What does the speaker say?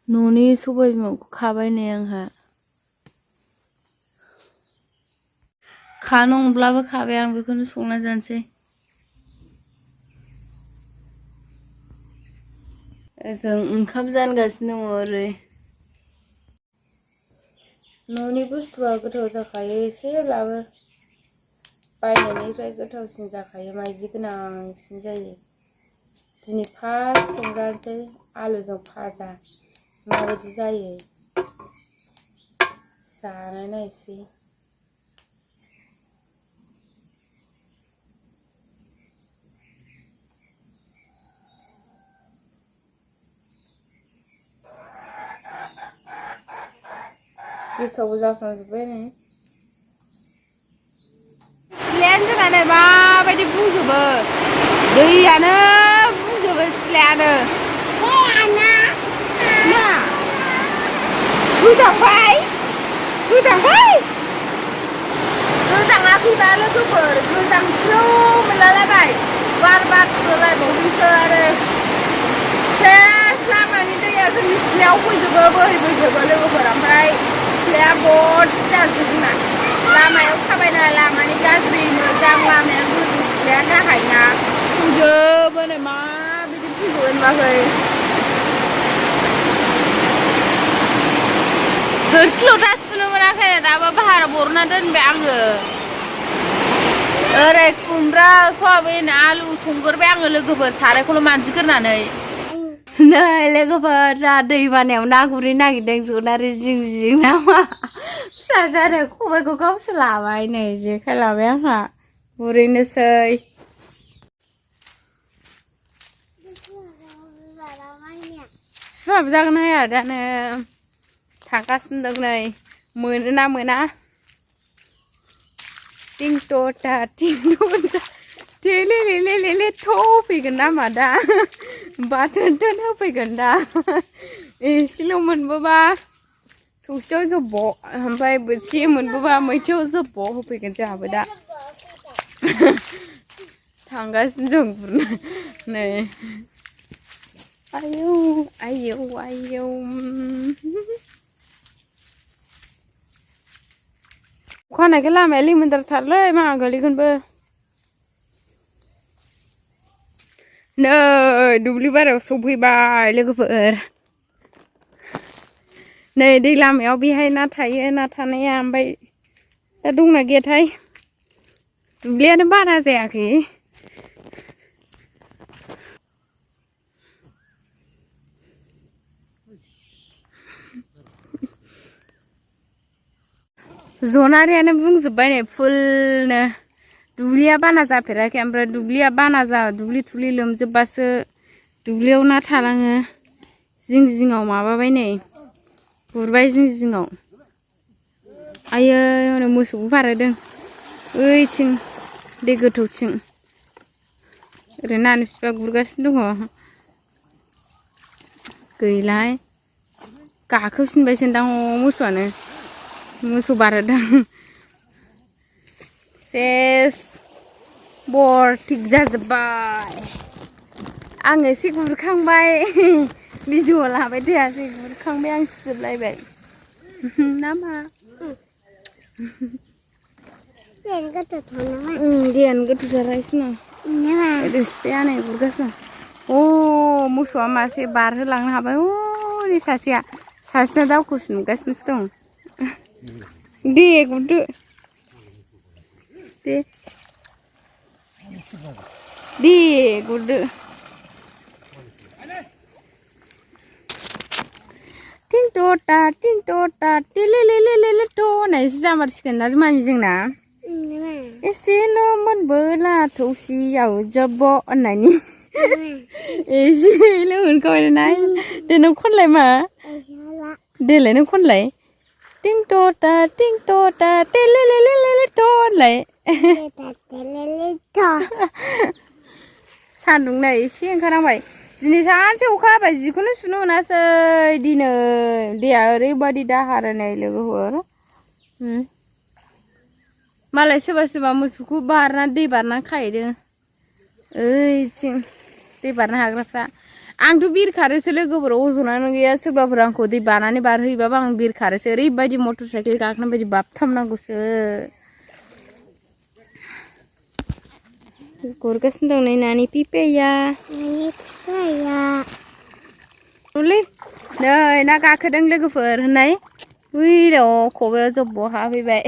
न'नि सबाय बिमाखौ खाबाय नै आंहा खानो नंब्लाबो खाबाय आं बेखौनो संना जानोसै जों ओंखाम जानगासिनो दङ ओरै न'नि बुस्थुआ गोथाव जाखायो एसेब्लाबो बायनायनिफ्राय गोथावसिन जाखायो माइदि गोनांसिन जायो दिनै फार्स्ट संजानोसै आलुजों भाजा माबायदि जायो जानाय नायसै गेसावबो जाफ्रांजोब्बाय नै सिथ्लायानो जोंना नै माबायदि बुंजोबो दैयानो बुंजोबो सिथ्लायानो मा गोजांबाय गोजाङाखैबा लोगोफोर गोजांस्रौ मोनलायलायबाय बार बारस्रोलायबावदोंसो आरो सेस लामानि दैया जोंनि सिथ्लायाव फैजोबो बोहैबोजोबो लोगोफोर ओमफ्राय सिथ्लाया बद जाजोबो जोंना लामायाव थाबायना लामानि गाज्रि मोजां लामाया गोजौ सिथ्लाया गाहायना फैजोबो नै माबायदि फैजोबो नुवाखै थोरसि लथा सुनो मोनाखै दाबो बाहेराव बरनना दोनबाय आङो ओरै खुमब्रा सयाबिन आलु संगोरबाय आङो लोगोफोर सारायखौल' मानजिगोरनानै नै लोगोफोर जोंहा दै बानायाव ना गुरहैनो नागिरदों जनारि जिं जिं ना मा फिसा जादों खबाइखौ गावसो लाबाय नै जेखाइ लाबाय आंहा गुरहैनोसै बिफाबो जागोन हाया दानो थांगासिनो दं नै मोनोना मोना टिंट'टा टेलेलेलेले थ' होफैगोन नामा दा बाथोन होफैगोन दा एसेल' मोनबोबा थौसियाव जब्ब' ओमफ्राय बोथिसे मोनबोबा मैथायाव जब्ब' होफैगोन जोंहाबो दा थांगासिनो दं गुरनो नै आयौ आयौ आयौ अखा हानायखाय लामाया लिमोनद्राथारलै मा गोलैगोनबो नै दुब्लि बारियाव सफैबाय लोगोफोर नै दै लामायाव बेहाय ना थायो ना थानाया ओमफ्राय दा दंना गैयाथाय दुब्लियानो बारा जायाखै जनारियानो बुंजोब्बाय नै फुलनो दुब्लिया बाना जाफेराखै ओमफ्राय दुब्लिया बाना जा दुब्लि थुब्लि लोमजोबबासो दुब्लियाव ना थालाङो जिं जिङाव माबाबाय नै गुरबाय जिं जिङाव आयै हनै मोसौबो बारहोदों ओइथिं दै गोथौथिं ओरै नानि फिफा गुरगासिनो दङ गैलाहाय गाखोफिनबायसोदां मोसौआनो मोसौ बारहोदों सेस बर थिग जाजोब्बाय आं एसे गुरखांबाय भिडिअ लाबाय थायासै गुरखांबाय आं सिजोबलायबाय ना मा दैयानो गोथौथारहायसोनो रिसिपाया नै गुरगासिनो अ मोसौआ मासे बारहोलांनो हाबाय हनै सासेना दावखोफिनगासिनोसो दं दे गुरदो दे गुरदो टिंट'टा टेलेलेलेले थ' होननायसो जामारसिगोन ना मामि जोंना एसेल' मोनबोला थौसियाव जब्ब' होननायनि एसेल' मोनखाबाय दे नों खनलाय मा देलाय नों खनलाय टिंट'टा टेलेलेलेले थ' होनलाय सान्दुं नै एसे ओंखारहांबाय दिनै सानसे अखा हाबाय जिखौनो सुनो मोनासै दिनै दैया ओरैबायदि दाहार नै लोगोफोर मालाय सोरबा सोरबा मोसौखौ बारना दै बारना खाहैदों ओइथिं दै बारनो हाग्राफ्रा आंथ' बिरखारोसो लोगोफोर अजनानो गैया सोरबाफोर आंखौ दै बानानै बारहैबाबो आं बिरखारोसो ओरैबायदि मटर साइकेल गाखोनाय बायदि बाबथामनांगौसो गुरगासिनो दं नै नानि पिपाया नै ना गाखोदों लोगोफोर होननाय उइ र' खबायाव जब्ब' हाफैबाय